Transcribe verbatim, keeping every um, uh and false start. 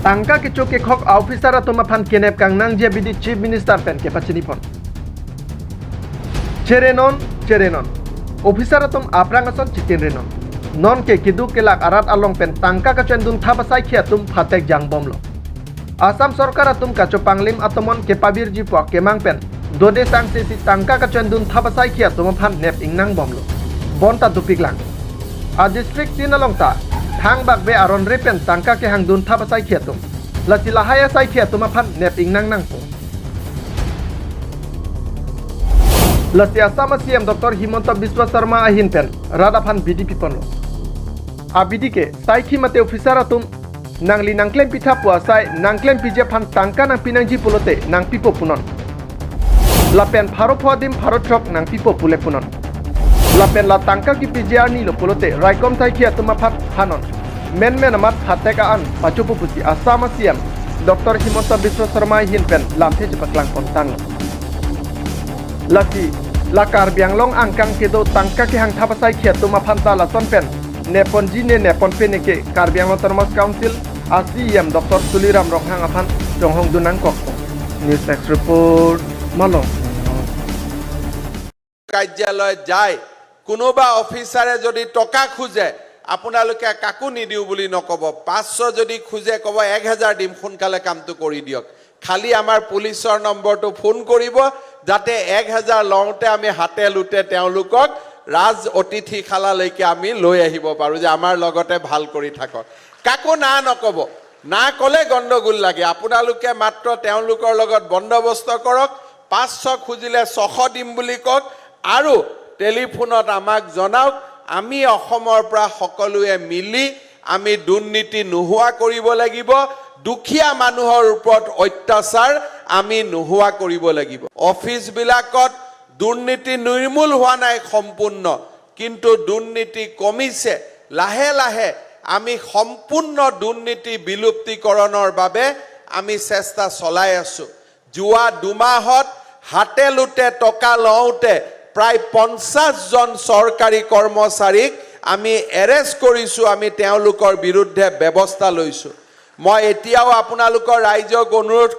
Tangka kecho kekhok a-officer atum aphan kenep kangnangji abidi Chief Minister pen kepachini pon. Cherenon, cherenon. Officer atum aphrang ason chitin renon. Nonke keduk kelak arat along pen tangka kachoendun thap asaikhi atum phatek jangbomlo. Assam sorkar atum kachopanglim atomon kepavirji pu akemang pen dode sangse si tangka kachoendun thap asaikhi atum aphan nep ingnangbomlo. Bonta dopiklang. A-district tin along ta thangbakbe aron re pen tangka kehangdun thap asaikhi atum. Lasi lahai asaikhi atum aphan nep ingnang nangpo. Lasi Assam a-C M Doctor Himanta Biswa Sarma ahin pen rat aphan bidi piponlo. Abidi ke saikhi mate officer atum nangli nangklem pitha pu asai nangklem piji aphan tangka nangpinangji pulote nangpipo punon. Lapen pharo pho adim pharo throk nangpipo pule punon. Lapen la tangka kipiji arnilo pulote raikom saikhi atum aphan hanon. Menmen amat phatek an pachopo pusi Assam a-C M Doctor Himanta Biswa Sarma ahin pen lamthe chepaklang pontanglo. Lasi la Karbi Anglong angkang kedo tangka kehang thap asaikhi atum aphan ta lason pen neponji ne neponpe ne ke Karbi Anglong Autonomous Council a-C E M Doctor Tuliram Ronghang aphan chonghongdun nangkok. News Desk Report, Malong. কাৰ্যালয়ত যায়, কোনোবা অফিচাৰে যদি টকা খোজে, আপোনালোকে কাকো নিদিওঁ বুলি নক'ব। পাঁচশ যদি খোজে, ক'ব এক হাজাৰ দিম, সোনকালে কামটো কৰি দিয়ক। খালি আমাৰ পুলিচৰ নম্বৰটো ফোন কৰিব, যাতে এক হাজাৰ লওঁতে আমি হাতে লোটে তেওঁলোকক ৰাজ অতিথিশালালৈকে আমি লৈ আহিব পাৰোঁ যে আমাৰ লগতে ভাল কৰি থাকক। কাকো না নক'ব, না ক'লে গণ্ডগোল লাগে। আপোনালোকে মাত্ৰ তেওঁলোকৰ লগত বন্দবস্ত কৰক, পাঁচশ খুজিলে ছশ দিম বুলি কওক আৰু টেলিফোনত আমাক জনাওক। আমি অসমৰ পৰা সকলোৱে মিলি আমি দুৰ্নীতি নোহোৱা কৰিব লাগিব, দুখীয়া মানুহৰ ওপৰত অত্যাচাৰ আমি নোহোৱা কৰিব লাগিব। অফিচবিলাকত দুৰ্নীতি নিৰ্মূল হোৱা নাই সম্পূৰ্ণ, কিন্তু দুৰ্নীতি কমিছে। লাহে লাহে আমি সম্পূৰ্ণ দুৰ্নীতি বিলুপ্তিকৰণৰ বাবে আমি চেষ্টা চলাই আছো। যোৱা দুমাহত হাতে লোটে টকা লওঁতে প্ৰায় পঞ্চাশ জন চৰকাৰী কৰ্মচাৰীক আমি এৰেষ্ট কৰিছো, আমি তেওঁলোকৰ বিৰুদ্ধে ব্যৱস্থা লৈছো। মই এতিয়াও আপোনালোকৰ ৰাইজক অনুৰোধ